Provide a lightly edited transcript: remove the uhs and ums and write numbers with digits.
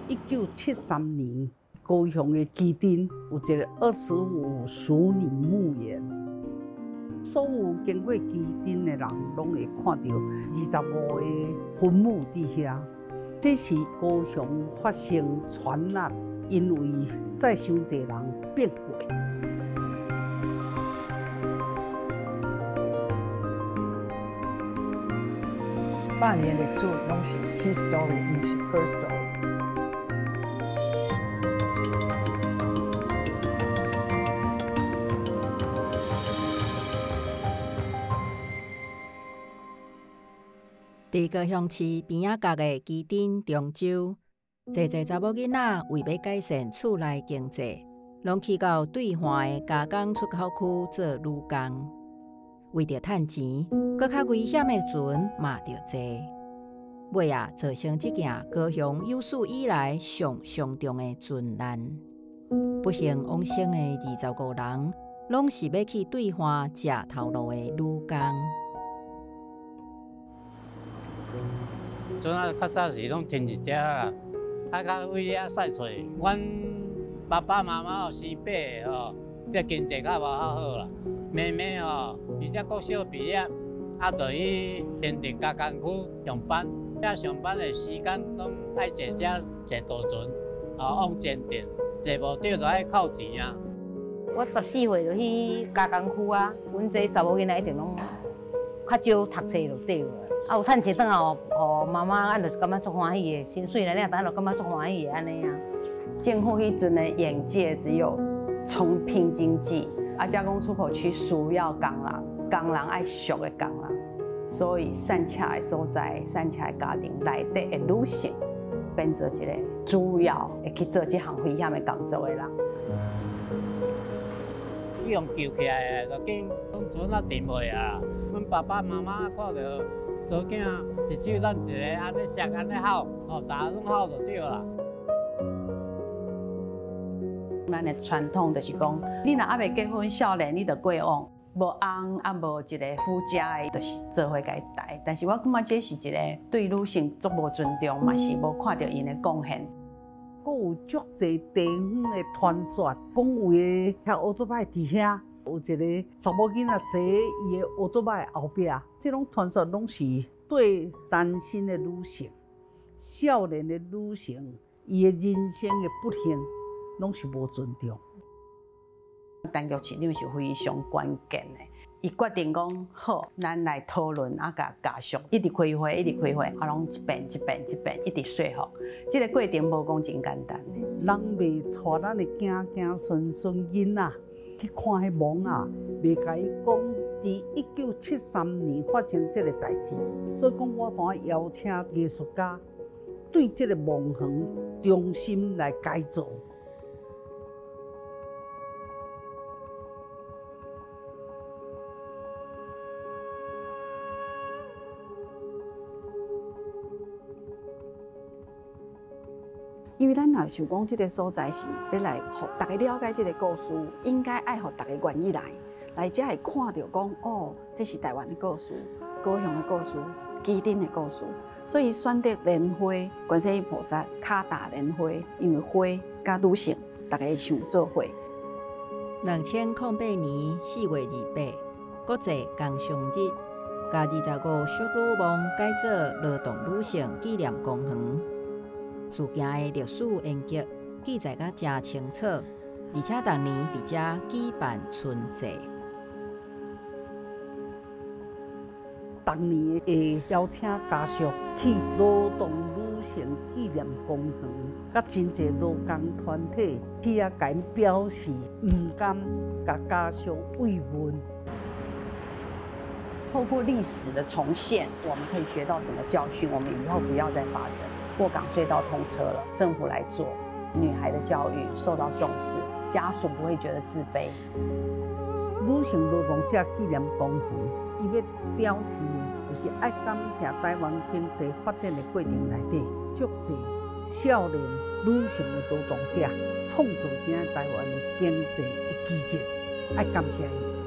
1973年，高雄的旗津有一个25淑女墓园，所有经过旗津的人，攏會看著25個墳墓佇遐。這是高雄發生船難，因為載傷濟人變鬼。百年歷史攏是 his story，毋是 her story。佇高雄市邊仔角的旗津中洲，濟濟查某囡仔為欲改善厝內經濟，攏去到對岸的加工出口區做女工，為著趁錢，閣較危險的船嘛著坐。尾仔造成這件高雄有史以來上傷重的船難，不幸往生的25人，攏是欲去對岸食頭路的女工。船仔較早時攏停佇遮啦，啊，較位遐駛出。阮爸爸媽媽哦生八个吼，這經濟較無較好啦。妹妹吼，伊才國小畢業，啊，就去新竹加工區上班。遐上班的時間攏愛坐遮坐渡船，哦，往前鎮，坐無著就愛扣錢啊。我14歲就去加工區啊，阮這查某囡仔一定攏較少讀冊就對了。啊，有趁錢轉來，予媽媽，咱就是感覺足歡喜的，薪水來領，咱就感覺足歡喜的按呢啊。政府彼陣的眼界只有從拼經濟，啊，加工出口區需要工人，工人愛俗的工人，所以散赤的所在、散赤的家庭內底的女性，變做一個主要會去做這項危險的工作的人。去予救起來的，就緊攏船仔沉去啊！阮爸爸媽媽看著查囝一手咱一个，按呢摔，按呢吼，哦，逐家攏吼就對啦。咱的傳統就是講，你若猶未結婚，少年你就過往，無翁啊無一個夫家的，就是做伙共伊擔。但是我感覺這是一個對女性足無尊重，嘛是無看著𪜶的貢獻。閣有足濟地方的傳說，講有的遐烏多擺佇遐有一個查某囡仔坐伊的烏多擺後壁，這種傳說攏是對單身的女性、少年的女性，伊的人生的不幸，攏是無尊重。陳菊市長是非常關鍵的，伊決定講好，咱來討論啊，共家屬一直開會，一直開會，啊，攏一遍一遍一遍一直說服。這個過程無講真簡單的。人袂帶咱的囝囝孫孫囡仔去看彼墓仔，袂共伊講，佇1973年發生這個代誌，所以講我怎邀請藝術家對這個墓園重新來改造。因為咱若想講這個所在是欲來予逐家了解這個故事，應該愛予逐家願意來，來才會看著講哦，這是台灣的故事，高雄的故事，旗津的故事。所以選擇蓮花，觀世音菩薩跤踏蓮花，因為花佮女性，逐家會想做伙。2008年4月28，國際工傷日，共25淑女墓改做勞動女性紀念公園。事件的歷史沿革記載甲誠清楚，而且逐年佇遮舉辦春祭。逐年會邀請家屬去勞動女性紀念公園，佮真濟勞工團體去遐共𪜶表示毋甘，共家屬慰問。透過歷史的重現，我們可以學到什麼教訓？我們以後不要再發生。過港隧道通車了，政府來做，女孩的教育受到重視，家屬不會覺得自卑。女性勞動者紀念公園，伊欲表示的，就是愛感謝台灣經濟發展的過程內底，足濟少年女性的勞動者，創造今仔台灣的經濟的奇蹟，愛感謝伊。